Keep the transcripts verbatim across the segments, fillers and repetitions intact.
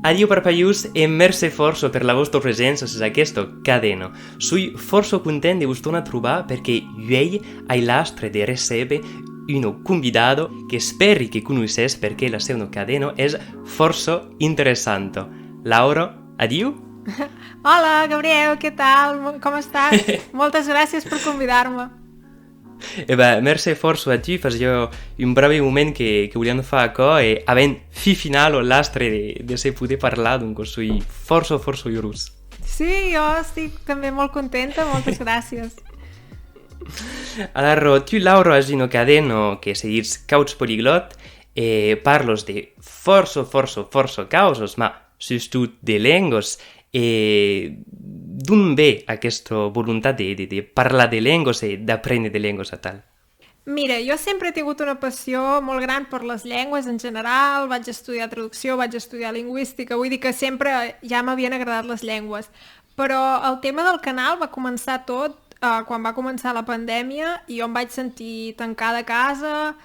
Adiu parpalhons e mercé fòrça per la vòstra preséncia sus aquesta cadena. Soi fòrça content de vos tornar trobar perque uèi ai l'astre de recéber una convidada qu'espèri que conoissètz perque la seuna cadena es fòrça interessanta. Laura, adiu! Hola, Gabriel, què tal? Mo-, com estàs? Moltes gràcies per convidar-me. E ben, mercé fòrça a tu, fasiá un brave moment que, que voliam far aquò, e avèm fin finala l'astre de, de se poder parlar, donc soi fòrça, fòrça urós. Sí, jo estic també molt contenta, moltes gràcies. Alara, tu, Laura, as una cadena que se ditz Couch Polyglot, e parlas de fòrça, fòrça, fòrça causas, ma sustot de lengas, e d'ont ve aquesta volontat de, de, de parlar de lengas e d'aprene de lengas atal? Mira, jo sempre he tingut una passió molt gran per les llengües en general, vaig estudiar traducció, vaig estudiar lingüística, vull dir que sempre ja m'havien agradat les llengües. Però el tema del canal va començar tot, eh, quan va començar la pandèmia i jo em vaig sentir tancada a casa,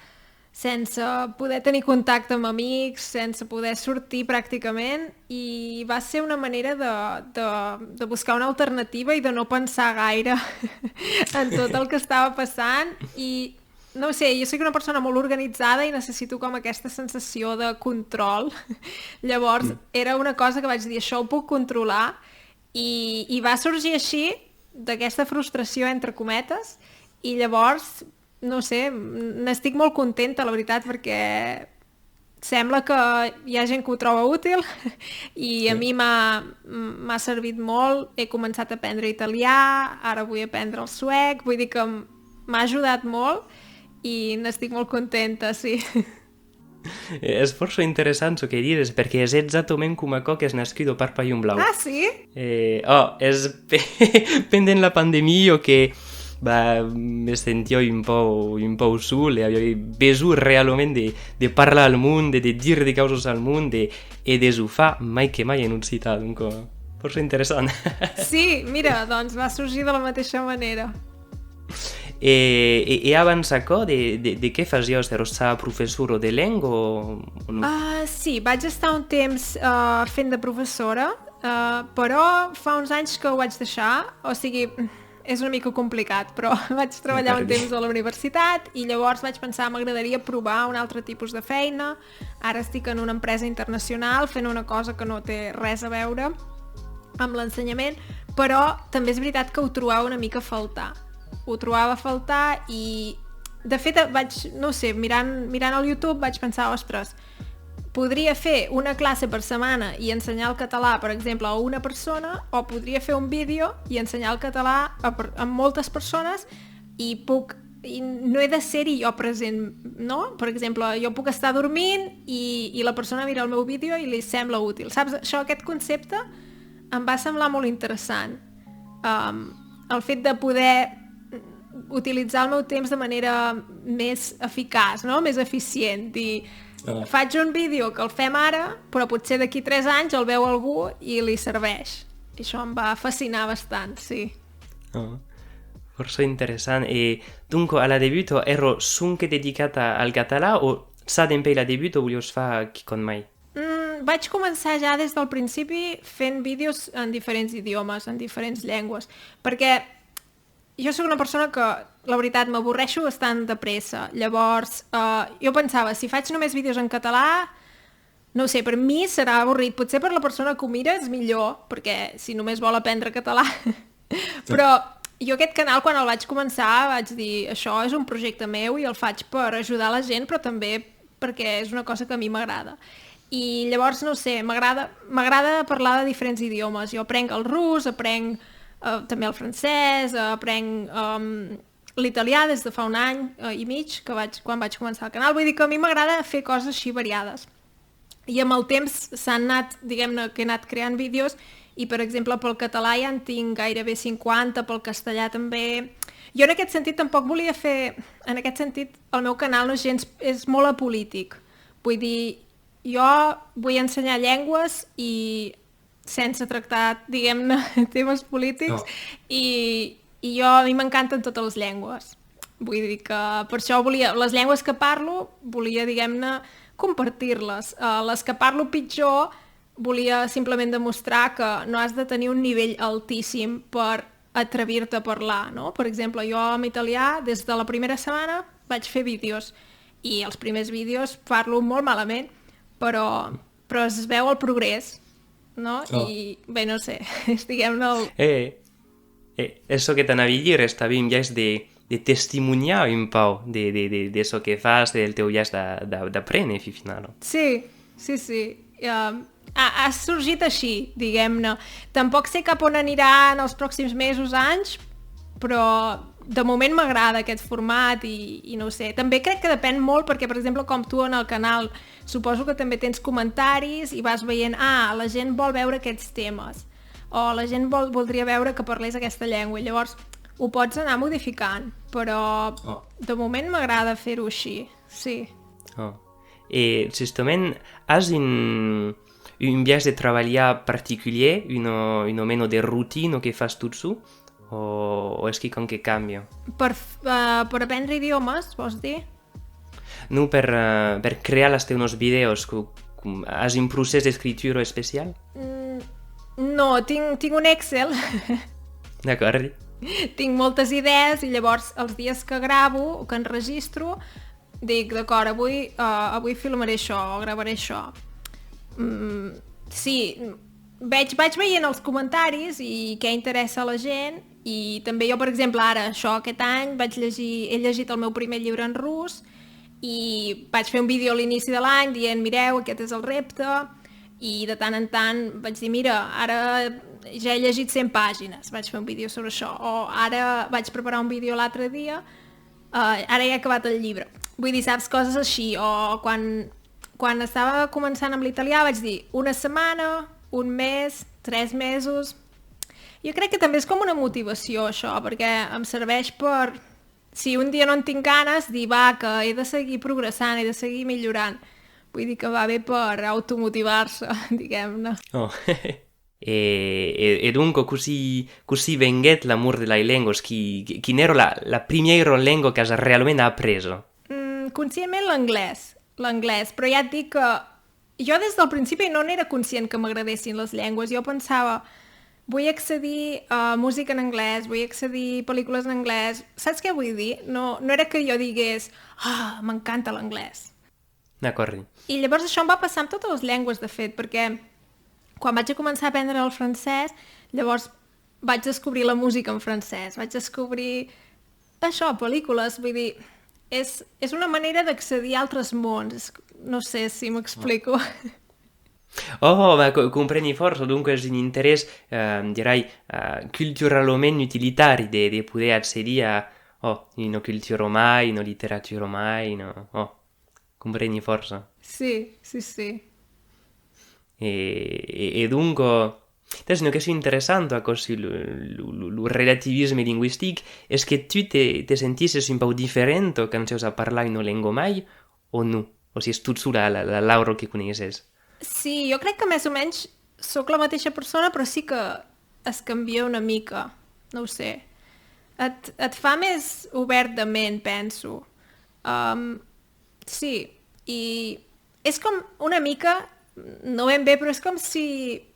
sense poder tenir contacte amb amics, sense poder sortir pràcticament, i va ser una manera de, de, de buscar una alternativa i de no pensar gaire en tot el que estava passant. I, no ho sé, jo soc una persona molt organitzada i necessito com aquesta sensació de control. Llavors, mm, era una cosa que vaig dir: «Això ho puc controlar», i, i va sorgir així, d'aquesta frustració, entre cometes, i llavors, no sé, n'estic molt contenta, la veritat, perquè sembla que hi ha gent que ho troba útil i a, sí, mi m'ha, m'ha servit molt. He començat a aprendre italià, ara vull aprendre el suec, vull dir que m'ha ajudat molt i n'estic molt contenta, sí. Eh, es fòrça interessant çò que dides, perque es exactament coma aquò qu'es nascut au Parpalhon Blau. Ah, sí? Eh, ò, es pe-, pendent la pandemia que, bah, me sentiái un pauc, un pauc sol e aviái besonh realament de, de parlar al monde, de dire de causas al monde e de zo far mai que mai en occitan, donc, eh, fòrça interessant. Sí, mira, doncs va sorgir de la mateixa manera. E, e, e abans aquò, de, de, de qué fasiás? Èras ja professora de lenga o, o non? Ah, sí, vaig estar un temps, eh, fent de professora, eh, però fa uns anys que ho vaig deixar, o sigui, és una mica complicat, però vaig treballar un temps a la universitat i llavors vaig pensar: «M'agradaria provar un altre tipus de feina». Ara estic en una empresa internacional fent una cosa que no té res a veure amb l'ensenyament, però també és veritat que ho trobava una mica a faltar. Ho trobava a faltar i, de fet, vaig, no ho sé, mirant, mirant el YouTube vaig pensar: «Ostres, podria fer una classe per setmana i ensenyar el català, per exemple, a una persona, o podria fer un vídeo i ensenyar el català a per-, a moltes persones i puc, i no he de ser-hi jo present», no? Per exemple, jo puc estar dormint i, i la persona mira el meu vídeo i li sembla útil. Saps? Això, aquest concepte em va semblar molt interessant. Em, el fet de poder utilitzar el meu temps de manera més eficaç, no? Més eficient. Dir, ah, faig un vídeo que el fem ara, però potser d'aquí tres anys el veu algú i li serveix. I això em va fascinar bastant, sí. Ah, fòrça interessant. E, donc, a la debuta, èra sonque dedicat a, al català o ja dempuèi la debuta voliás far quicòm mai? Mm, vaig començar ja des del principi fent vídeos en diferents idiomes, en diferents llengües, perquè jo soc una persona que, la veritat, m'avorreixo bastant de pressa. Llavors, eh, jo pensava, si faig només vídeos en català, no ho sé, per mi serà avorrit. Potser per la persona que ho mira és millor, perquè si només vol aprendre català. Però jo aquest canal, quan el vaig començar, vaig dir: «Això és un projecte meu i el faig per ajudar la gent, però també perquè és una cosa que a mi m'agrada». I llavors, no ho sé, m'agrada, m'agrada parlar de diferents idiomes. Jo aprenc el rus, aprenc, eh, també el francès, eh, aprenc, ehm, l'italià des de fa un any, eh, i mig, que vaig, quan vaig començar el canal. Vull dir que a mi m'agrada fer coses així variades. I amb el temps s'han anat, diguem-ne, que he anat creant vídeos i, per exemple, pel català ja en tinc gairebé cinquanta, pel castellà també. Jo en aquest sentit tampoc volia fer, en aquest sentit, el meu canal no és gens, és molt apolític. Vull dir, jo vull ensenyar llengües i sense tractar, diguem-ne, temes polítics, no, i, i jo, a mi m'encanten totes les llengües. Vull dir que per això volia, les llengües que parlo, volia, diguem-ne, compartir-les. Eh, les que parlo pitjor, Volia simplement demostrar que no has de tenir un nivell altíssim per atrevir-te a parlar, no? Per exemple, jo amb italià, des de la primera setmana vaig fer vídeos i els primers vídeos parlo molt malament, però, però es veu el progrés, no? Oh. I, bé, no sé, és, diguem-ne, el... Eh, eh, és çò que t'anavi a dire, està ben, un biais de, de testimoniar un pauc de, de, de, de çò que fas, del teu biais d'a-, d'a-, d'apréner, fin finala. Sí, sí, sí. Um, ha, ha sorgit així, diguem-ne. Tampoc sé cap on anirà en els pròxims mesos, anys, però de moment m'agrada aquest format i, i no ho sé. També crec que depèn molt perquè, per exemple, com tu en el canal, suposo que també tens comentaris i vas veient, ah, la gent vol veure aquests temes, o la gent vol, voldria veure que parlés aquesta llengua, i llavors ho pots anar modificant, però Oh. de moment m'agrada fer-ho així, sí. Oh. E justament, as un, un biais de trabalhar particulièr, una, una mena de rotina que fas tot sol, o, o es quicòm que cambia? Per f-, eh, per aprendre idiomes, vols dir? Non, per, eh, per crear las teunas vidèos, co-, com, as un procès d'escritura especial? Mm, no, tinc, tinc un Excel. D'acòrdi. Tinc moltes idees i llavors els dies que gravo o que enregistro dic, d'acord, avui, eh, avui filmaré això o gravaré això. Mm, sí, veig, vaig veient els comentaris i què interessa a la gent i també jo, per exemple, ara, això, aquest any vaig llegir, he llegit el meu primer llibre en rus i vaig fer un vídeo a l'inici de l'any dient, mireu, aquest és el repte, i de tant en tant vaig dir, mira, ara ja he llegit cent pàgines, vaig fer un vídeo sobre això, o ara vaig preparar un vídeo l'altre dia, eh, ara he acabat el llibre. Vull dir, saps, coses així, o quan, quan estava començant amb l'italià vaig dir, una setmana, un mes, tres mesos. Jo crec que també és com una motivació, això, perquè em serveix per, si un dia no en tinc ganes, dir, va, que he de seguir progressant, he de seguir millorant. Vull dir que va bé per automotivar-se, diguem-ne. Oh. E, e, e donc, cossí, cossí venguèt l'amor de las lengas? Qui, qui, quina èra la, la primièra lenga qu'as realament apresa? Mm, conscientment l'anglés, l'anglés, però ja et dic que jo des del principi no n'era conscient que m'agradessin les llengües. Jo pensava, vull accedir a música en anglès, vull accedir a pel·lícules en anglès. Saps què vull dir? No, no era que jo digués, ah, m'encanta l'anglès. D'acòrdi. I llavors això em va passar amb totes les llengües, de fet, perquè quan vaig a començar a aprendre el francès, llavors vaig descobrir la música en francès, vaig descobrir això, pel·lícules, vull dir, és, és una manera d'accedir a altres mons. No sé si m'explico. Oh, ma co-, compreni fòrça, donc es un interès, eh, dirai, eh, culturalament utilitari de, de poder accedir a, oh, una cultura mai, una literatura mai, una, oh, compreni fòrça. Sí, sí, sí. E, e, e donc, oh, es una question interessanta, aquò, sul, lo, lo, lo relativisme lingüistic, es que tu te, te sentisses un pauc diferenta quand seus a parlar una lenga mai, o non? O si es tot sola la, la Laura que coneisses? Sí, jo crec que més o menys sóc la mateixa persona, però sí que es canvia una mica, no ho sé. Et, et fa més obert de ment, penso. Um, sí, i és com una mica, no ben bé, però és com si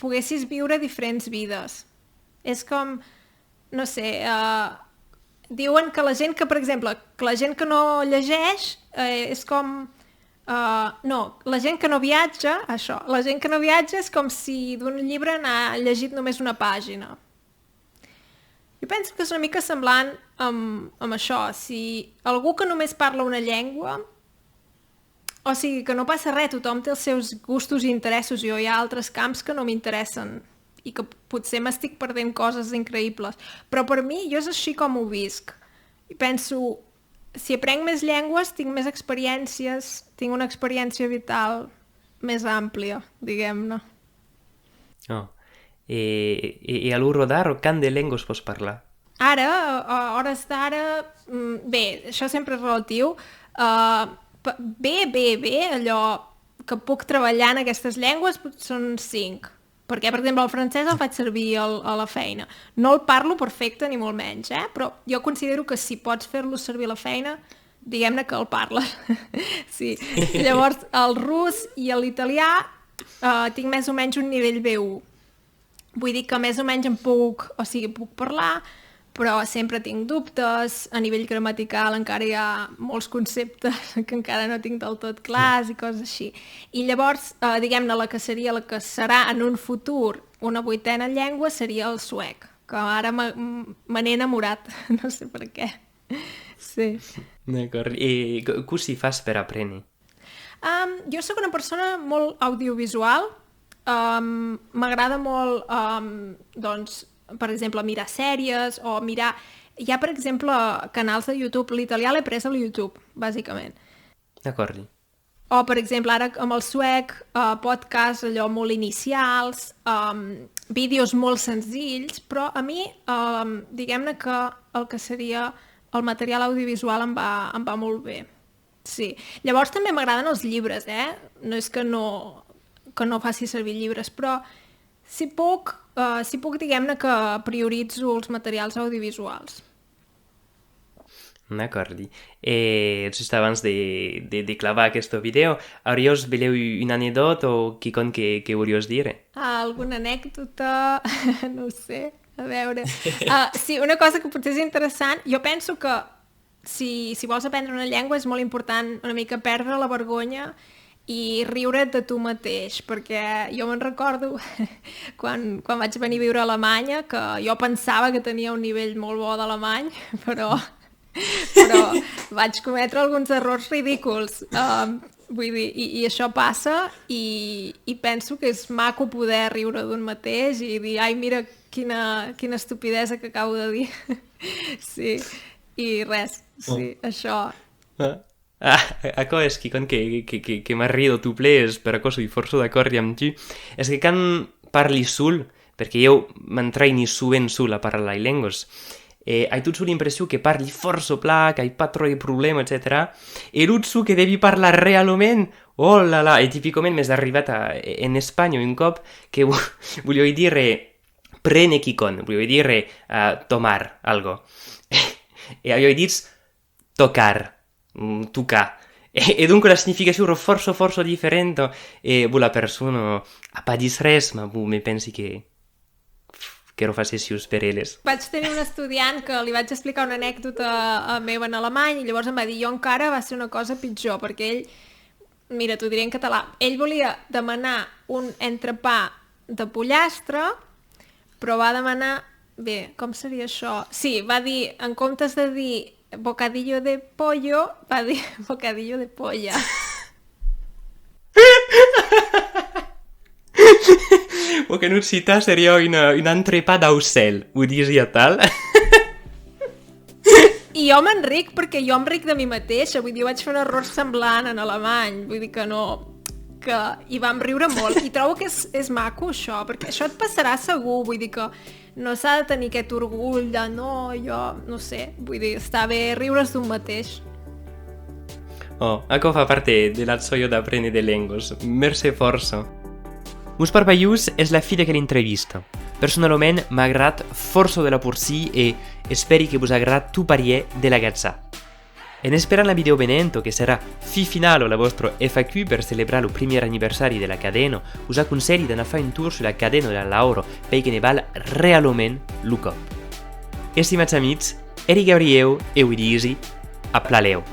poguessis viure diferents vides. És com, no sé, eh, diuen que la gent que, per exemple, que la gent que no llegeix, eh, és com, eh, no, la gent que no viatja, això, la gent que no viatja és com si d'un llibre n'ha llegit només una pàgina. Jo penso que és una mica semblant amb, amb això. Si algú que només parla una llengua, o sigui, que no passa res, tothom té els seus gustos i interessos. Jo hi ha altres camps que no m'interessen i que potser m'estic perdent coses increïbles. Però per mi, jo és així com ho visc. I penso, si aprenc més llengües, tinc més experiències, tinc una experiència vital més àmplia, diguem-ne. Oh. E, e, e a l'ora d'ara, quant de lengas pòs parlar? Ara, a, a hores d'ara, mm, bé, això sempre és relatiu. Eh, p-, bé, bé, bé, allò que puc treballar en aquestes llengües, pot-, són cinc. Perquè, per exemple, el francès el faig servir al, a la feina. No el parlo perfecte, ni molt menys, eh? Però jo considero que si pots fer-lo servir a la feina, diguem-ne que el parles. Sí. Llavors, el rus i l'italià, Uh, tinc més o menys un nivell B un. Vull dir que més o menys em puc, o sigui, puc parlar, però sempre tinc dubtes. A nivell gramatical encara hi ha molts conceptes que encara no tinc del tot clars i coses així. I llavors, eh, diguem-ne, la que seria, la que serà en un futur una vuitena llengua seria el suec, que ara me, me n'he enamorat, no sé per què. Sí. D'acord. E co- cossí fas per aprene? Um, jo sóc una persona molt audiovisual. Um, m'agrada molt, um, doncs, per exemple, mirar sèries o mirar... Hi ha, per exemple, canals de YouTube. L'italià l'he après al YouTube, bàsicament. D'acord. O, per exemple, ara amb el suec, uh, podcasts allò molt inicials, um, vídeos molt senzills, però a mi, um, diguem-ne que el que seria el material audiovisual em va, em va molt bé. Sí. Llavors també m'agraden els llibres, eh? No és que no, que no faci servir llibres, però si puc, uh, si puc, diguem-ne que prioritzo els materials audiovisuals. D'acòrdi. E just abans de, de, de clavar aquesta vidèo, auriás belèu una anecdòta o quicòm que, que voliás dire? Ah, alguna anècdota? No ho sé. A veure. Uh, sí, una cosa que potser és interessant, jo penso que si, si vols aprendre una llengua és molt important una mica perdre la vergonya i riure't de tu mateix, perquè jo me'n recordo quan, quan vaig venir a viure a Alemanya, que jo pensava que tenia un nivell molt bo d'alemany, però, però vaig cometre alguns errors ridículs. Um, vull dir, i, i això passa, i, i penso que és maco poder riure d'un mateix i dir, ai, mira quina, quina estupidesa que acabo de dir. Sí, i res, sí, això. Ah, aquò es quicòm que, que, que, que m'arrida tot ple, es per aquò soi fòrça d'acòrdi amb tu. Es que quand parli sol, perque ieu m'entraini sovent sol a parlar lai lengas, e ai tot sol l'impression que parli fòrça plan, qu'ai pas tròp de problèma, etcetèra. E l'autre còp que devi parlar realament, oh là là, e tipicament m'es arribat a, en Espanha un còp que vo- voliái dire prene quicòm, voliái dire uh, tomar algo. E aviái dit tocar, mm, tocar. E, e donc la significacion èra fòrça, fòrça diferenta, e bon, la persona a pas dit res, ma bon, me pensi que qu'èra faceciós per eles. Vaig tenir un estudiant que li vaig explicar una anècdota a meva en alemany i llavors em va dir, jo encara va ser una cosa pitjor, perquè ell, mira, t'ho diré en català, ell volia demanar un entrepà de pollastre, però va demanar, bé, com seria això? Sí, va dir, en comptes de dir bocadillo de pollo, va dir bocadillo de polla. O que en occitan seriá una, un entrepà d'aucèl, o disi atal. I jo me'n ric perquè jo em ric de mi mateixa, vull dir, jo vaig fer un error semblant en alemany, vull dir que no... Que... I vam riure molt, i trobo que és, és maco això, perquè això et passarà segur, vull dir que no s'ha de tenir aquest orgull de no, jo, no sé, vull dir, està bé riure's d'un mateix. Oh, aquò fa part de la jòia d'aprene de lengas. Mercé fòrça. Mos parpalhons, es la fin d'aquela entrevista. Personalament, m'agrad fòrça de la porcir e espèri que vos agrad tot parièr de l'agachar. En esperant la vidèo venenta, que serà fin finala la vòstra F A Q per celebrar lo primièr aniversari de la cadena, vos aconselhi d'anar far un torn sus la cadena de la Laura, puèi que ne val realament lo còp. Estimats amics, èri Gabrièu e vos disi a plan lèu.